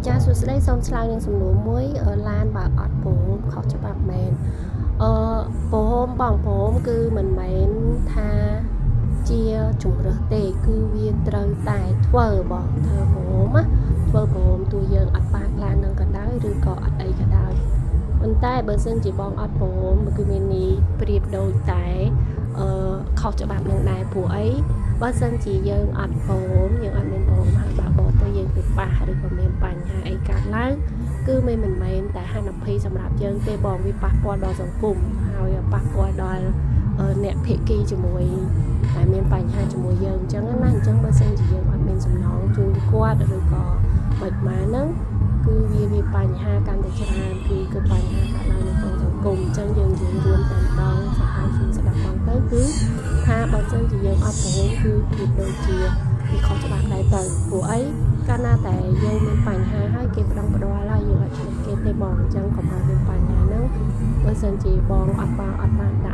ចាសួស្តីសូមឆ្លើយនឹងសំណួរមួយឡានបើអត់ព្រមខុសច្បាប់មែនអឺព្រមបងព្រមគឺមិនមែនថាជាជំរើសទេគឺវាត្រូវតែធ្វើបងធ្វើព្រមណាធ្វើព្រមទោះយើងអត់ប៉ះឡាននឹងក៏ដោយឬក៏អត់អីក៏ដោយប៉ុន្តែបើសិនជាបងអត់ព្រមគឺមាននេះប្រៀបដូចតែអឺខុសច្បាប់នឹងដែរព្រោះអីបើសិនជាយើងអត់ព្រមយើងអត់មានព្រមហើយបើបោទៅយើងទៅប៉ះឬក៏មានបញ្ហាអីកើតឡើងគឺមិនមិនមែនតែហានិភ័យសម្រាប់យើងទេបងវាប៉ះពាល់ដល់សង្គមហើយប៉ះពាល់ដល់អ្នកភាគីជាមួយតែមានបញ្ហាជាមួយយើងអញ្ចឹងណាអញ្ចឹងបើសិនជាយើងអត់មានសំណងជូនគាត់ឬក៏មិនមកហ្នឹងគឺវាវាបញ្ហាកាន់តែច្រើនគឺគឺបញ្ហាកើតឡើងនៅក្នុងសង្គមអញ្ចឹងយើងនិយាយរួមតែម្ដងសប្បាយជូនស្ដាប់បងទៅគឺថាបើសិនជាយើងអត់ព្រមគឺប្រៀបដូចជាវាខុសច្បាប់ដែរទៅព្រោះអីកាលណាតែយើងមានបញ្ហាហើយគេប្តឹងផ្ដាល់ហើយយើងអត់ឈ្នះគេទេបងអញ្ចឹងកុំឲ្យមានបញ្ហាហ្នឹងបើសិនជាបងអត់បានអត់បានដាក់